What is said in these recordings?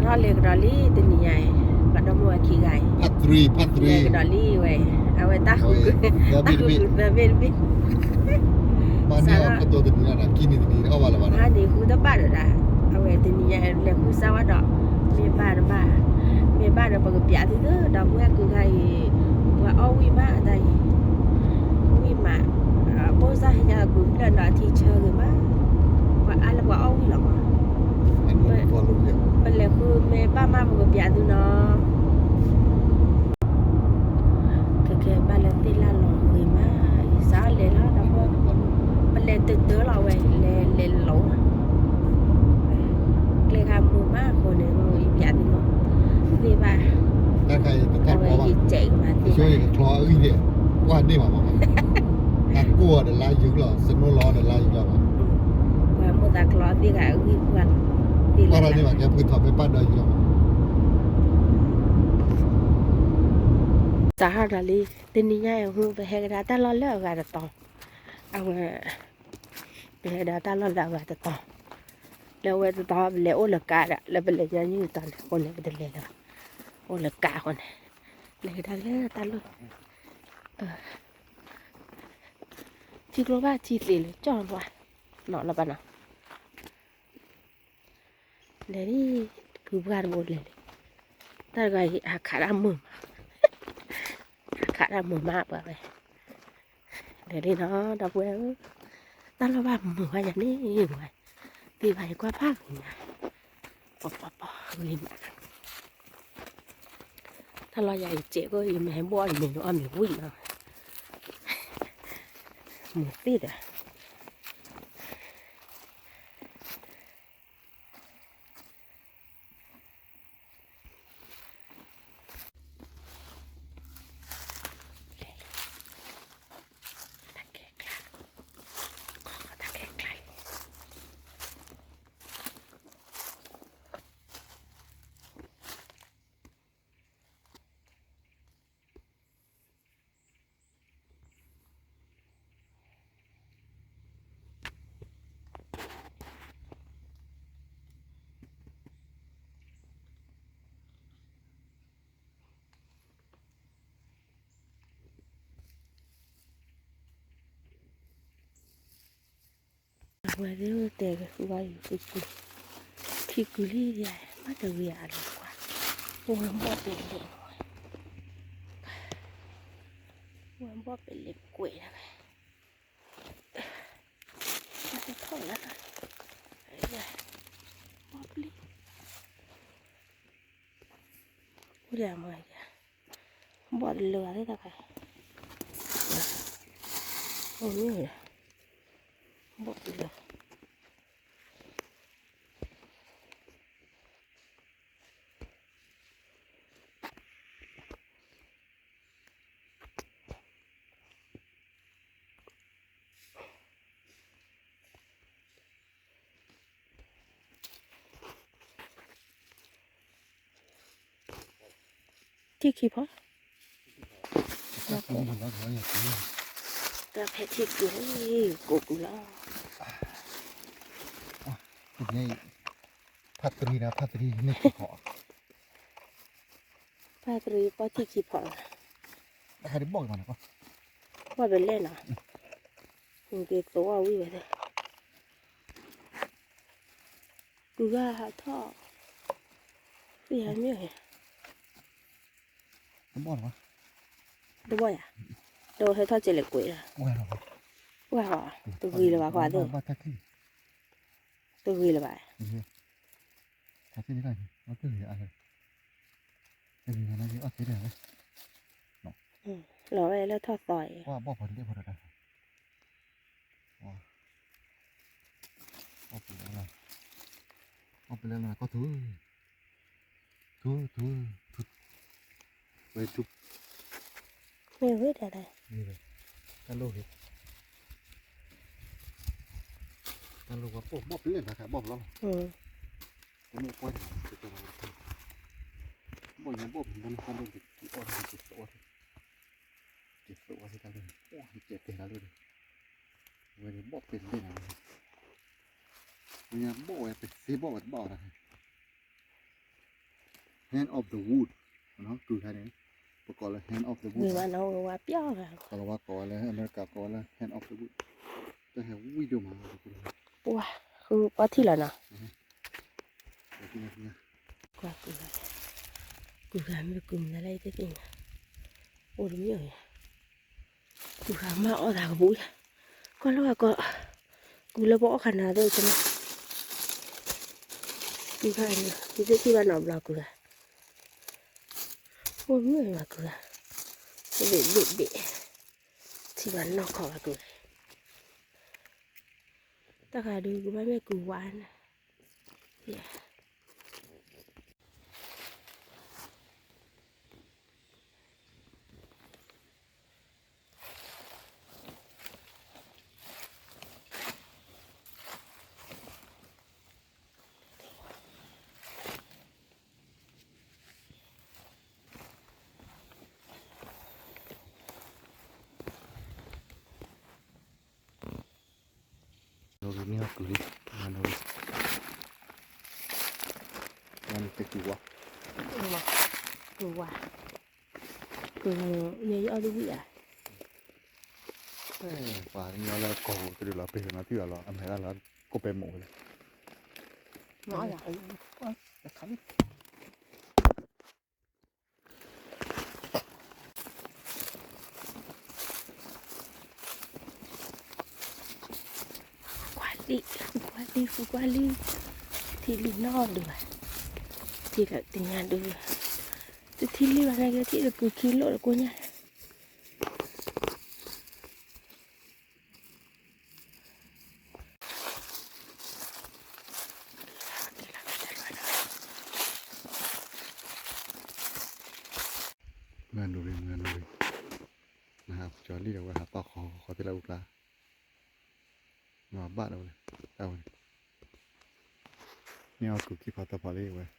ထီၣ်လဲၤကဒီးလံတနံၤညါအံၤ, ပှၤဒီမါဝၤခံဂၤအံၤ, ဖးတရံ, ဖးတရံ, လဲၤကဒီးလံဝဲ, အဝဲတၢ်ဃု, တၢ်ဃုသၢဘ့ၣ်တဘ့ၣ်, စးထီၣ်တနံၤလီၤ, ခံနံၤတနံၤအီၣ်ဘၣ်လၢၤဘၣ်, ဟါန့ၣ်ဃုတဘၣ်ဒီးဒၣ်, အဝဲတနံၤညါလဲၤဃုစၢ်ဝဲဒီး, မ့ၢ်ဘၣ်တဘၣ်, မ့ၢ်ဘၣ်ဒီးပကပျးသုသၢဒီပုၢ်ဝဲၢ်ကုဂၤအံၤ, ပှၤအီၣ်ဝံၣ်မးတၢ်အံၤ, ဝံၣ်မး, ဘိၣ်စၢ်ဟဲညါကူၤဖျၢၣ်ဒီးအထံဆၢဂ့ၤမး, ပှၤအါလၢပှၤအီၣ်ဝံၣ်လီၤမး, ပလဲၤဃုမ့ၢ်ဘၣ်မးပကပျးသုနီၤ. ခဲကဲဘၣ်လၢသ့ၣ်လၢ်လီၤဂ့ၤမး, စးလဲၤလီၤဒီး, ပလဲၤတတၢလီၤဝဲ, လဲၤလဲၤလီၤ, ကျဲခါမုာ်မးအဃိန့ၣ်, ယပျးသုနီၤ, သ့ၣ်ဘၣ်, တၢ်ခါအံၤတထီၣ်ကျီဘၣ်, ယဆိကမိၣ်ယကကျီအဂံၢ်န့ၣ်, ပှၢ်န့ၢ်ဘၣ်မး, တၢ်ကိၢ်အီၤဒီးလါယူၤလီၤ, စနိလီၤဒီးလါယူၤလီၤဘၣ်, ပှၤမိၢ်သးကျီသ့ၣ်ဂၤအဂံၢ်ပှၢ်, ပှၢ်တၢ်န့ၢ်ဘၣ် ကဲဖုထီၣ်မ့ၢ်ပၢ်ဒီးယူၤလီၤဘၣ်. စးထီၣ်ဒီးလံ, တနံၤညါအံၤဟူ ပဟဲကဒါတၢ်လီၢ်လၢအဂၤတတီၤ, အဝဲ, ပဟဲကဒါတၢ်လီၢ်လၢအဂၤတတီၤ, လၢအဝဲတတီၤပလဲၤအိၣ်လၢကါဒီး လၢပလဲၤညါညူၢ်တတီၤန့ၣ်အဃိန့ၣ် ပတလဲၤလၢၤဘၣ်, အိၣ်လၢကါအဃိန့ၣ်, လဲၤကဒါလၢတၢ်လီၢ်, ထံကျိဘၣ်ထံသ့လၢကၠီၣ်ပှၢ်, နီၤလၢဘၣ်နီၤ လဲၤဒ်, ကုပှၢ်တဘိလဲၤလံ, တၢ်တဂၤအံၤ ဟးခးတၢ်မုာ်မး, ဟးခးတၢ်မုာ်မးပှၤဝဲ, လဲၤလံနီၤ ဒီပုၢ်ဝဲၢ်ဧၢ, တၢ်လီၢ်ဘၣ်မုာ်ဘၣ်ယၤန့ၣ်ဝဲ, သ့ၣ်ဘၣ်ယကွၢ်ဖးဂ့ၤညါ, ပီၤပီၤပီၤဂ့ၤမး, တၢ်လီၢ်ယၤအံၤစဲးကိၣ် ယမ့ၢ်ဟဲဘီၣ်အီၣ်တမံၤန့ၣ် အီၣ်မ့ၤဝံၣ်နီၤ, မုာ်သ့ၣ်ဒီး အဝဲသ့ၣ်တဲဝဲ ဝါယူၤ ခံကုာ်လံ, မ့ၢ်တဂ့ၤအလီၤကွၢ်, အိၣ်ဝဲဘီၣ်ပလံၤ, အိၣ်ဝဲဘီၣ်ပလံၤကွဲး, ထီၣ်လၢ, ဘီၣ်ပလံၤ, အိၣ်ဒၣ်မး, ဘီၣ်တလၢာ်သ့ၣ်တဖၣ်, အိၣ်မ့ၢ်, ဘီၣ်တလၢာ် ထံၣ်ခံဖီ, တၢ်ဖဲထံၣ်ကုာ်လံ, ကိးကုာ်လီၤ, ဖးတရံဒီး ဖးတရံန့ၣ်ခံဖီ, ဖးတရံပီၢ်ထံၣ်ခံဖီလီၤ, ဘီၣ်ပလဲၣ်နီၤ, က့ၤသိးအီၣ်ဝံၣ်ဝဲသ့ၣ် ကုၤဂၤဟးထီၣ်, သ့ၣ်ညါမ့ၢ်, တဘီၣ်ယၤ, တဟဲထီၣ်ကဲလဲၤကွဲးလီၤ, ပှၢ်ဃီ, တဂ့ၤလၢၤဘၣ်ဃီသ့ၣ်, တဂ့ၤလၢၤဘၣ်, လီၤဝဲလၢထီၣ်သီအံၤ ပလဲလီၤ, ပလဲလီၤ, ကီၢ်ထူ, ထူ, ထူ, ထူ, ဝဲထူ, မ့ၢ်ဝဲဒၣ်လဲၣ်, တၢ်လိၣ်ဂ့ၤ, တၢ်လိၣ်ဝဲဘီၣ်ပလဲၣ်ဘၣ်ခါဘီၣ်ပလီၢ်လီၤ, တမ့ၢ်ပှဲၤန့ၣ်, ဘီၣ်ညါဘီၣ်ပလီၢ်န့ၣ် တၢ်လိၣ်ဂ့ၤ, က့ၤအီၣ်, က့ၤသီအီၣ်, က့ၤသီအီၣ်တၢ်လိၣ်န့ၣ်, ကဲတဲတၢ်လိၣ်န့ၣ်, ဝဲန့ၣ်ဘီၣ်ပလဲၣ်နၤ, ဝဲညါဘီၣ်ဝဲ ပသ့ဘီၣ်ဝဲတဘၣ်အီၤတၢ် hand of the wood ကုၢ်ခါန့ၣ် ပကိးလၢ hand of the wood ဝဲပျီၢ် ကီၢ်လီၤဝါကိးဝဲလၢ အမဲရကၤကိးဝဲလၢ hand of the wood တၢ်ဟဲဝံၣ်ဒိၣ်မး ပှၤဃုပီထံၣ်လီၤနီၤ ကွၢ်ကုၢ်ဂၤ ကုၢ်ဂၤမ့ၢ်တကုၢ်မနုၤလဲၣ် ယတသ့ၣ်ညါ အိၣ်တမံၤအံၤ ကုၢ်ဂၤမၤအီၣ်သးကပူၤယါ ကွၢ်လၢကွၢ် ကုၢ်လၢပအီၣ်ခါနၤသ့ၣ် ကုၢ်ဂၤ ယတထံၣ်ဘၣ်နီတဘျီ ကုၢ်ဂၤ အိၣ်တမံၤအံၤ ကုၢ်ဂၤ ဘ့ၣ်ဘ့ၣ်ဘ့ၣ် ထံၣ်ဘၣ်နီၢ်ခီဘၣ် ကုၢ်ဂၤ တၢ်ဃးဒုးကဘၣ်မ့ၢ်ကုၢ်ဝါန့ၣ် နီၢ်ဂ့ၤမ့ၢ်အီၣ်ကုၢ်လံ နီၢ်ဂ့ၤ နီၢ်ဂ့ၤ တကုၢ်ဝါ ကုၢ်ဝါ ကုၢ် ယဲယအီၣ်တဝံၣ်ဧါ ပှၤကညီလၢကီၢ်ပူၤကဒုးလီၤပ့ၤနီၤ ထံၣ်အီၤလီၤ အမဲာ်လၢ်လီၤ ကိးပဲမိၣ်ဝဲလဲၣ် မ့ၢ်အီၣ်ယၤ ကွၢ်လံ ကွၢ်လံ ကွၢ်လံ ထံၣ်လံနီၢ်ဒုးဘၣ် ထံၣ်လၢတညါဒုး တထံၣ်လံဘၣ်န့ၣ်က့ ထံၣ်လၢကုၢ်ခံလိၣ်လၢကိညါ မုၢ်ဂၤနိရံ မုၢ်ဂၤနိရံ နဟးကၠီၤလံဒီးဝဲဟးတီၢ်ခီဃီသ့ၣ်လၢအူကျါ နဘၣ်ဒီးဝဲ တၢ်ဝဲန့ၣ် မ့ၢ်အီၣ်ကုၢ်ခံဖီတၢ်ဖီလံဝဲ မ့ၢ်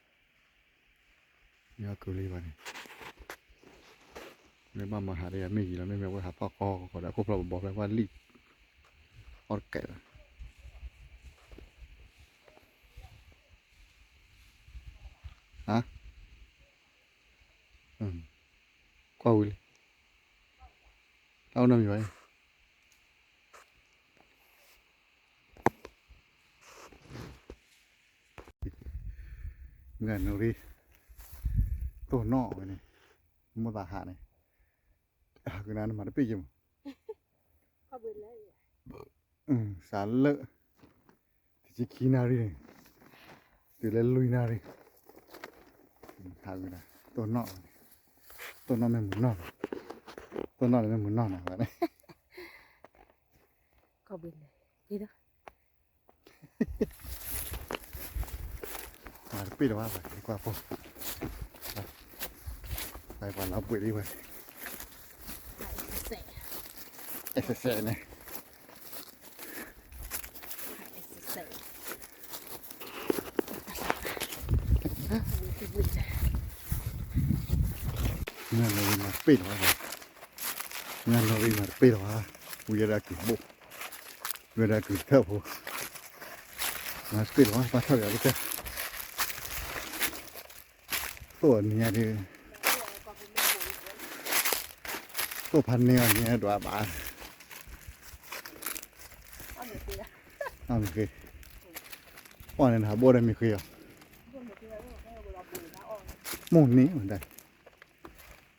အီၣ်ကုၢ်လံဘၣ်န့ၣ် မ့ၢ်ဘၣ်မၤဟးဒီးယၤမ့ၢ်ယံၤလီၤ မ့မ့ၢ်ဝဲဟးတီၢ်ခီဃီဒီး အခိၣ်ဖျီၣ်ဘီဘီဖျဲးဝဲလံၣ် အီၣ်တကဲးလီၤ ဟါ ကွၢ်ဝံၤလံ တၢ်အိၣ်နီတမံၤဘၣ် မုၢ်ဂၤနိရံ တိၢ်နီၣ်ဝဲန့ၣ် မိၢ်သးဟးန့ၣ် ဟးကနါနမၤတပ့ၢ်ယမး စးလၢ တဆံခံနၣ်ရံၣ်န့ၣ် တုၤလၢလွံၢ်နၣ်ရံၣ် ဟးကနါ တိၢ်နီၣ်ဝဲန့ၣ် တိၢ်နီၣ်မ့ၢ်မုၢ်နီၢ်နီၤ တိၢ်နီၣ်လၢမ့ၢ်မုၢ်နီၢ်နီၤဝဲန့ၣ် မၤတပ့ၢ်လၢၤဘၣ် ကွၢ်ဖိ ပှၤလီၤဘှံးလံဝဲ အဲစဲးစဲးန့ၣ် မုၢ်ဂၤနိရံမၤတပ့ၢ်လၢၤဘၣ် မုၢ်ဂၤနိရံမၤတပ့ၢ်လၢၤဘၣ် ဝံၤယဲဒၣ်ကုၢ်ဘိၣ် ဝံၤဒၣ်ကုၢ်ထၢၣ်ဖိ မၤတပ့ၢ်လၢၤဘၣ် ဘၣ်ထီၣ်က့ၤအီၤတကဲ သိၣ်အနံၤညါဒုး သိၣ်ဖးန့ၢ်အီၤန့ၣ်ဒွးဘၣ် အမ့ၢ်ဃ့ အီၣ်န့ၣ်ဟးဘိၣ်ဒီးမ့ၢ်ဃ့အီၤ မိၢ်န့ၢ်မတၤ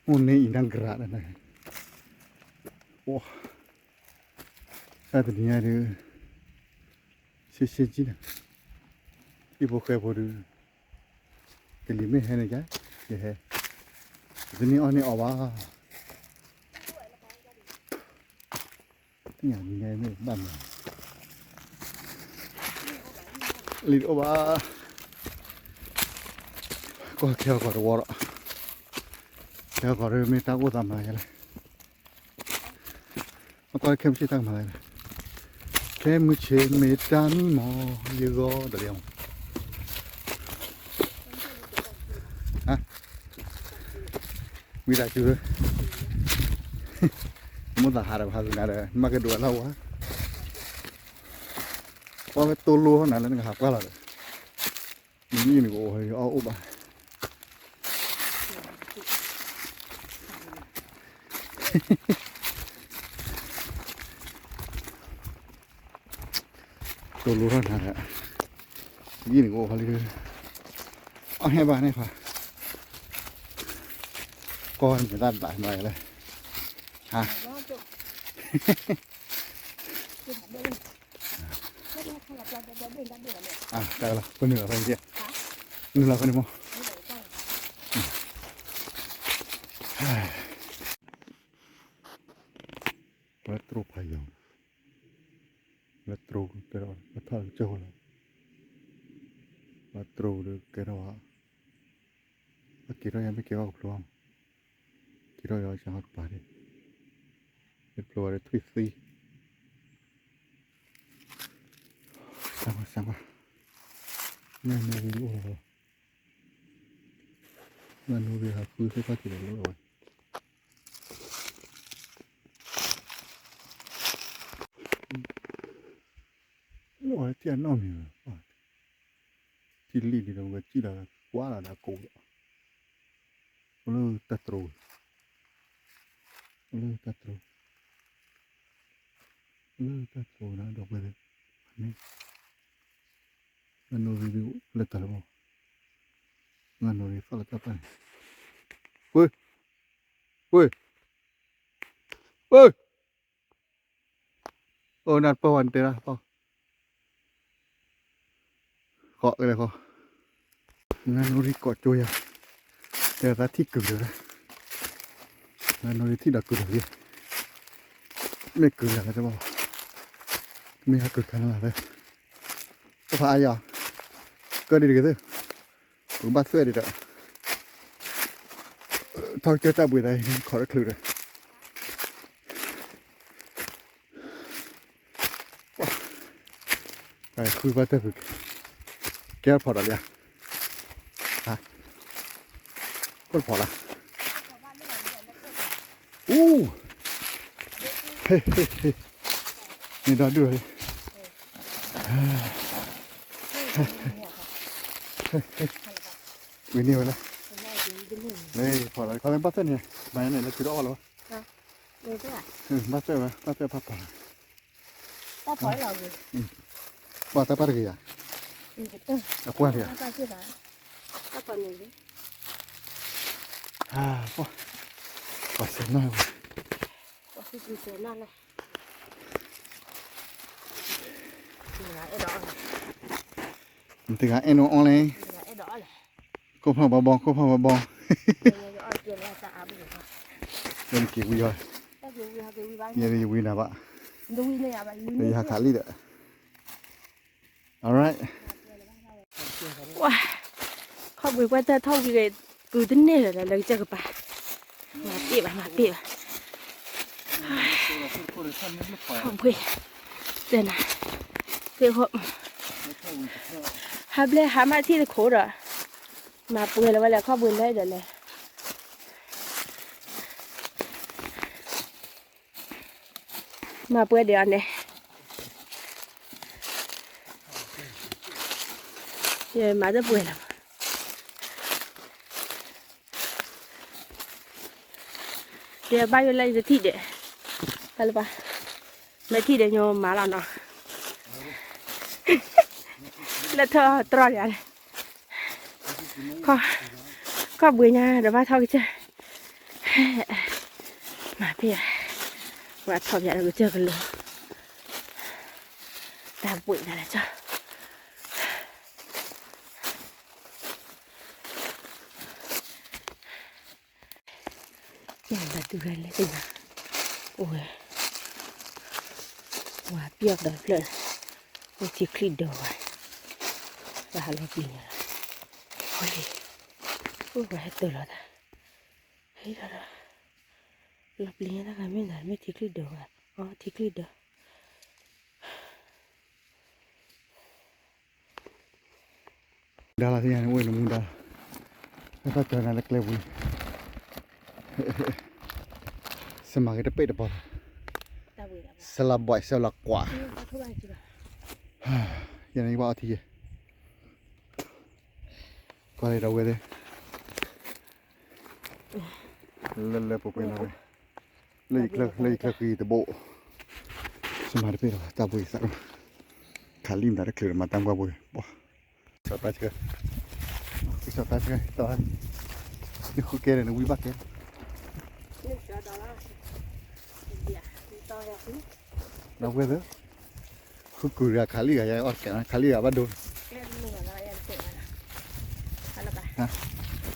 မိၢ်န့ၢ်အံၤနၢ်ကြး အိၣ် တၢ်တနံၤညါဒုး ဆ့ဆ့ကံန့ၣ် ဟံၣ်ဖိဃဲဖိဒုး ကလံၤမ့ၢ်ဟဲန့ၣ်က ယဟဲ တန့ၢ်အီၣ်န့ၢ်အီၣ်ဘၣ် သ့ၣ်ညါနံၤညါမ့ၢ်ဘၣ်မၤ လံတအိၣ်ဘၣ် ကွၢ်ခဲအီၤကီးတဝီဒီး ခဲအီၤကီးဒုးမ့ၢ်တၢ်အိၣ်သးမၤယဲလဲၣ် ကွၢ်ခဲမုၢ်ဆ့ၣ်တၢ်ကမၤလဲၣ် ခဲမုၢ်ဆ့ၣ်မ့ၢ်တၢ်မံမီၢ် ယဂီၢ်တလံမီၢ် ဝံသးစူၤ မိၢ်သးဟးဒီးဟးဂုာ်နၤဒီး နမၤကဒိးလၢဝဲ ပှၤဝဲတိလိနၤလၢနကဟးကွၢ်လီၤဒီး နမံနကအိၣ်အီၣ်အိၣ်ဘၣ် တိၢ်လိထီၣ်နၤဒီး ယံၣ်န့ၣ်ကအိၣ်ဖဲလၢ အဟဲဘၣ်န့ၣ်ဖး ကီၢ်န့ၣ်တၢ်ဒၣ်မၤလဲၣ် ဟါ တၢ်လီၤ ပနုာ်လီၤဖဲန့ၣ် နုာ်လီၤဖဲန့ၣ်မး ပှၤတြိဖးယီၤ ပှၤတြိကဲထီၣ် ပထီၣ်ကစၢၢ်ဃိလီၤ ပှၤတြိဒီးကဲထီၣ် အက့ၤထီၣ်ယၤမ့ၢ်ကဲထီၣ်ကဖျိအီၤ က့ၤထီၣ်ယၤစၢ်ဟီၣ်ကပၤဒံး မ့ၢ်ဖျိဝဲဒီးထွံၣ်သံ စၢ်ဘၣ်စၢ်ဘၣ် မ့ၢ်မ့ၢ်ဝံၤအိၣ်လီၤ မၤနိရံဟးဃုသ့ၣ်ခီၣ်ထံးဒီးလိၣ်ဝဲ လိၣ်ဝဲထံၣ်အနီၢ်မံၤဝဲ ထံၣ်လံၣ်ဒံးဒီး ဝဲစံၣ်လီၤကွၢ်လီၤဒီးကိးဒီး အိၣ်လၢတၢ်တြိၤ အိၣ်လၢတၢ်တြိၤ အိၣ်လၢတၢ်တြိၤဒီး ဒီပုၢ်ဝဲၢ်သ့ၣ် မၤနိရံဒုးလၢတၢ်လၢဘီ မၤနိရံသီၣ်လၢတၢ်ပၢ်န့ၣ် ဝ့ၢ် ဝ့ၢ် ဝ့ၢ် အိၣ်နၢ်တပၢၢ်ဝဲနတဲဒၣ် ဃီကလဲၤဃီ မၤနိရံကိးကၠိယၤ တဲသးထံၣ်ကုၢ်ဒီး မၤနိရံထံၣ်ဒီးကုၢ်ဒီး မ့ၢ်ကုၢ်လၢ်လၢတဘၣ် မ့ၢ်ဟးကုၢ်ခါလၢ်လၢ်လၢ တဖးအါယၤ ကၢဒံးတဂ့ၤသ့ၣ် ပကဘၣ်သွဲၣ်ဒံးဒီး ထီၣ်ကစၢၢ်တၢ်ဘှံးသး ခီၣ်တချုးဒီး ဃုဘၣ်တၢ်ဘှံး ကဲဖီၣ်ဒီးလံဧါ ဟါ ခိၣ်တဖီၣ်လၢ အူ ဟ့ၣ်ဟ့ၣ်ဟ့ၣ် န့ၣ်ဒီဒူၣ်လံ ဝံၤန့ၢ်ဝဲလၢ လၢဖီၣ်လီၤ ခီလၢဘၣ်သွဲၣ်န့ၣ် မၤန့ၣ်လၢထုးထီၣ်အီၣ်လီၤ ဘၣ်သွဲၣ်ဝဲ ဘၣ်သွဲၣ်ဖးဖီၣ်လီၤ ပှၤတၢ်ပၢ်တဂ့ၤယၤ အပှၢ်တဂ့ၤ ပှၢ် ပှၢ်စဲနၢ်ဝဲ နတဂၤအဲၣ်ဒိးအီၣ်လဲၣ် ခိၣ်ဖီၣ်ဘီဘီ ခိၣ်ဖီၣ်ဘီဘီ လၢနက့ၤဝံၤအီၤ ယဲဒၣ်ယဝံၤနၤဘၣ် ယဟးခးလံဒီး alright ဝါ ခီၣ်ဘှံးပှၢ်တၢၢ်ထီၣ်ဝံၤဒီး ကုၤတန့ၢ်လၢၤဒီး လၢကစၢၢ်ကပၤ မၤပ့ၢ်ဘၣ် မၤပ့ၢ်ဘၣ် ခီၣ်ဘှံး တနၤ သ့ၣ်ဃီ ဟးဘျဲဟးမးထံၣ်တခိၣ်ဒီး မၤပှဲၤလၢၤဝဲလၢခီၣ်ဘှံးလၢဒီးလဲၣ် မၤပှဲၤဒံးအီၤန့ၣ် ယမၤတပှဲၤလီၤ ယဘၣ်ယိၣ်လၢယတထံၣ်ဒံး တၢ်လၢပှၤ မ့ၢ်ထံၣ်ဒီးညိမၤလီၤနီၤ လၢထၢၣ်တြီၢ်ယၤန့ၣ် ခီၣ်ဘှံးညါဒီးဘၣ်ထီၣ်ကစၢၢ် မၤပ့ၢ် ပှၤထီၣ်ပၠးဒီးကစၢၢ်ကလိၤ တၢ်ဘှံးတၢ်လၢကစၢၢ် ကဲဘၣ်တုၤဝဲလဲၣ်သ့ၣ်ညါ အိၣ်ဝဲ ဝၤပျီၢ်ဒီးဖျၢၣ် အိၣ်ထံချံၣ်ဒၢဝဲ ဘၣ်ဟးလီၤပျံၤညါလီၤ အိၣ်ဝဲဟဲတၢၤလီၤတၢ် ဟဲလီၤဒီး လီၤပျံၤညါတၢ်ဂၤမ့ၢ်နၤ မ့ၢ်ထံချံၣ်ဒၢဝဲ အီထံချံၣ်ဒၢ ဒါလီၤသ့ၣ်ညါန့ၣ် အိၣ်နမူဒါလီၤ လၢတၢ်ကၢၤနၤလၢကျဲပူၤ စမၤက့ၤတပ့ၢ်တပီၤလီၤ စလၤဘွဲးစလၤကွး ယန့ၣ်ယဘၣ်အီထံယဲ ကွၢ်လၢဒီးဝဲသ့ၣ် လၢလၢပှဲၤပှဲၤနီၤဝဲ လၢယချၢဃံတဘိ စမၤတပ့ၢ်လီၤ တၢ်ဘှံးသးလီၤ ခးလံမတၤတချုးဒီးမၤတၢ်ကွၢ်ပူၤ, ပှၤ, စီၤတၢ်ဆှၢ, စီၤတၢ်ဆှၢ, နဃုကဲဒီးနဝံဘၣ်ကဲ, ဒီပုၢ်ဝဲၢ်သ့ၣ်, ဃုကုာ်ဒီးခးလံဂၤယၤအီၣ်တကဲး, ခးလံဂၤဘၣ်ဒိ,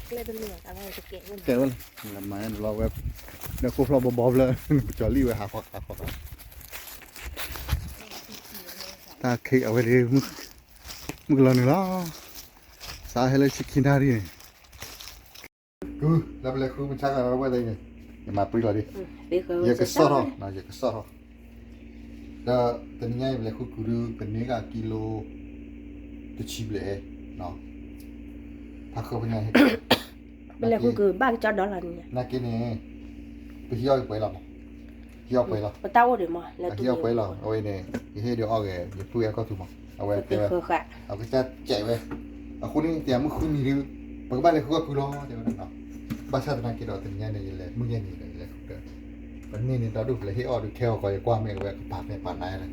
ကဲဝဲလၢ, လၢမၤန့ၣ်လီၤဝဲ, လၢခိၣ်ဖျီၣ်ဘီဘီဖျၢၣ်, ပကၠီၤလံဝဲဟးဃီဟးဃီ, တၢ်ခဲအံၤအဝဲဒၣ်, မုၢ်ကလီၤနုာ်လီၤ, စးဟဲလၢဆံခံနၣ်ရံၣ်န့ၣ် ကုၤ လၢပလဲၤဃုမုၢ်ဆါခီဒီပုၢ်ဝဲၢ်သ့ၣ်န့ၣ်, ယမၤပြံလီၤဒံး, ယကစီၣ်ထီၣ်, ယကစီၣ်ထီၣ်, ဒီးတနံၤညါအံၤပလဲၤဃုကုၤဒုး ကန့ၢ်က့ၤကံလိ တဆံဘျဲၣ်, ဖးဃၢဖဲညါဟဲ, ပလဲၤဃုကုၤဘၣ်ကကၠီဒီလီၤန့ၣ်, နာ်က့န့ၣ်, ပဟံးအီၣ်ကပှဲၤလီၤမး, ဟံးအီၣ်ပှဲၤလီၤ, ပတၢ်အိၣ်ဒံးမး, ဟံးအီၣ်ပှဲၤလီၤ, အဝဲန့ၣ်, ယဟ့ၣ်ဒုးအီၣ်ဂဲၤ ယပုၢ်အဲၣ်ကီၢ်သူမး, အဝဲတဲဝဲ, အကစၢ်ကဲးဝဲ, အဃိန့ၣ် တဲမုၢ်ဃုနံၤဒုး, ပကဘၣ်လဲၤဃုအီၣ်ကုၤလီၤ တဲဝဲဒၣ်, ဘၣ်ဆၣ်သနာ်က့ဒီး တနံၤညါန့ၣ် ယလဲၤမုၢ်ယဲၢ်နံၤဒီး ယလဲၤဃုဒီး, ပန့ၢ်န့ၣ်ဒီဒူၣ် ပလဲၤဟ့ၣ်အီၣ်ဒုး ခဲဂီၤကီး ယကွၢ်မ့ၢ်ဝဲကပၤမ့ၢ်ပာ်နါလဲၣ်,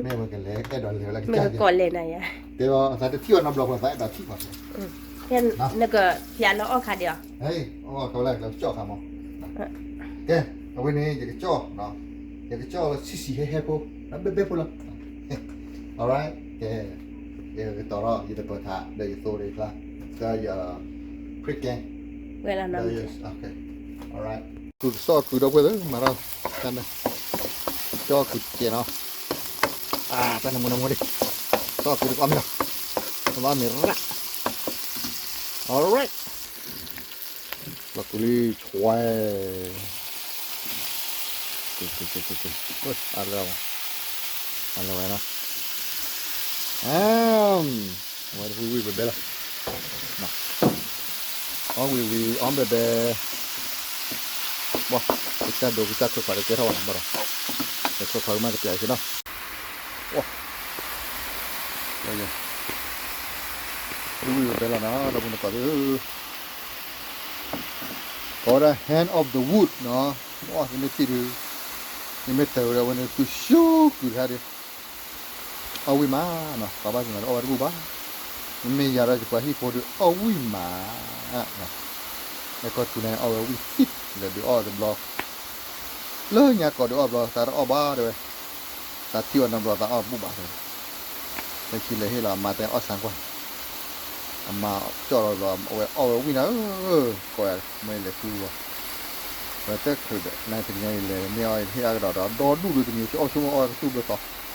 မ့ၢ်ဝဲကလဲၤအဲၣ်ဒိးလဲၤဝဲလၢကစၢ်ယဲၢ်, တဲဝဲသးတထံၣ်အီၤနီတဘျီ ပှၤသးအဲၣ်ဒိးထံၣ်ပှၤ, နကဖျါလၢအီၣ်ခါဒံးအီၤ, အီၣ်ခါဝဲလၢကကၠီၣ်ခါမး, ကဲ, အဝဲန့ၣ် ယကကၠီၣ်, ယကကၠီၣ်လၢဆံးဆံးဟဲဟဲဖိ, ဘဲဘဲဖိလီၤ, alright, ကဲ, ယကတီၤထီၣ်ယတပၢၤထး ဒီးယသိဒီးယဖျါ, ဒီးယ pre-game, ဝဲလီၤနီၤ, alright, ကုၤကစီၣ်ကုၤဒီပုၢ်ဝဲၢ်သ့ၣ် မၤထီၣ်, တၢ်န့ၣ်, ကၠီၣ်ကုၤတကဲးနီၤ, တၢ်န့ၣ်မူန့ၣ်မူဒံး, ကၠီၣ်ကုၤတကအီၣ်မ့ၢ်လီၤ, တဘၣ်မ့ၢ်ရၣ်, alright, လီၤကုၤလံဆွဲ, အါလၢဝဲ, အါလၢဝဲနီၤ, အဝဲဝံၤဝံၤဘဲဘဲလီၤ, အီၣ်ဝံၤဝံၤအီၣ်ဘဲဘဲ, ဘၣ်, ကစၢ်ဒိကစၢ်ချၢခွါတကဲထီၣ်ဘၣ်နီၤ, ဘၣ်ဒီး, တချၢခွါကမၣ်တပျးက့နီၤ, ဝံၤဝံၤဘဲဘဲလီၤနီၤ ဒီပုၢ်ဝဲၢ်သ့ၣ်ဧၢ ကိးဝဲဒၣ် hand of the wood နီၤ, ယမ့ၢ်ထံၣ်ဒုး, ယမ့ၢ်တၢၤဝဲဒၣ်ဝဲန့ၣ် ကုၤဆူကုၤခါဒုး, အီၣ်ဝံၣ်မးနီၤ, ပှၤဘၣ်သ့ၣ်မးဒုးအီၣ်ဝဲတဘူၣ်ဘၣ်, မ့မ့ၢ်ယၤဒီးယပှၤဟံၣ်ဖိဒုးအီၣ်ဝံၣ်မး, အဲကီၢ်ထူန့ၣ် အီၣ်ဝဲဝံၣ်သံ လဲၤဒုးအီၣ်တဘျီ, လၢညါကိးဒုးအီၣ်ဘျီ သးတအီၣ်ဘၣ်တဲဝဲ, သးထံၣ်အီၤနီတဘျီသးအီၣ်တဘူၣ်ဘၣ်တဲဝဲ, လၢခံလဲၤဟ့ၣ်လီၤအမါတဲအီၣ်ဆၣ်ကွၢ်, အမါကၠီၣ်လီၤဘျီ အဝဲအီၣ်ဝဲဝံၣ်နၤဧၢ, ကိးယၤ မ့ၢ်လဲၤဃုဂီၤ, ဝဲတချုးဒီး နတနံၤအံၤလဲၤမ့ၢ်အီၣ်ဟ့ၣ်အါကဒီးဒီး ဒီဒူၣ်ဒုးတနံၤ အီၣ်ဆိကမိၣ်အီၣ်ဝဲကတူၢ်ဘျီသီ